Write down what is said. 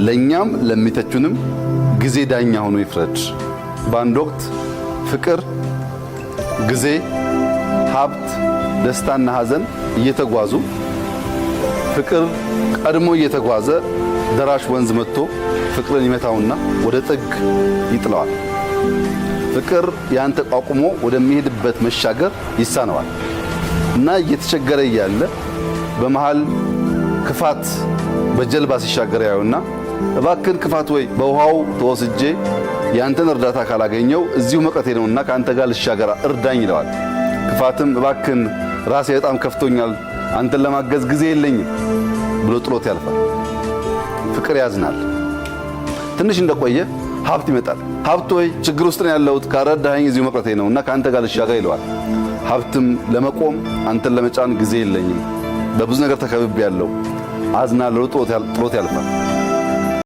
ለኛም ለሚተቹንም ጊዜ ዳኛ ሆኖ ይፍረድ። በአንድ ወቅት ፍቅር፣ ጊዜ፣ ሀብት፣ ደስታና ሀዘን እየተጓዙ ፍቅር ቀድሞ እየተጓዘ ደራሽ ወንዝ መጥቶ ፍቅርን ይመታውና ወደ ጥግ ይጥለዋል። ፍቅር ያን ተቋቁሞ ወደሚሄድበት መሻገር ይሳነዋል እና እየተቸገረ እያለ በመሃል ክፋት በጀልባ ሲሻገር ያዩና እባክን ክፋት ወይ በውሃው ተወስጄ ያንተን እርዳታ ካላገኘው እዚሁ መቅረቴ ነውና ከአንተ ጋር ልሻገር እርዳኝ ይለዋል። ክፋትም እባክን ራሴ በጣም ከፍቶኛል፣ አንተን ለማገዝ ጊዜ የለኝም ብሎ ጥሎት ያልፋል። ፍቅር ያዝናል። ትንሽ እንደቆየ ሀብት ይመጣል። ሀብት ወይ ችግር ውስጥ ነው ያለሁት፣ ካልረዳኸኝ እዚሁ መቅረቴ ነውና ከአንተ ጋር ልሻገር ይለዋል። ሀብትም ለመቆም አንተን ለመጫን ጊዜ የለኝም፣ በብዙ ነገር ተከብቤ ያለው አዝናለሁ፣ ጥሎት ያልፋል።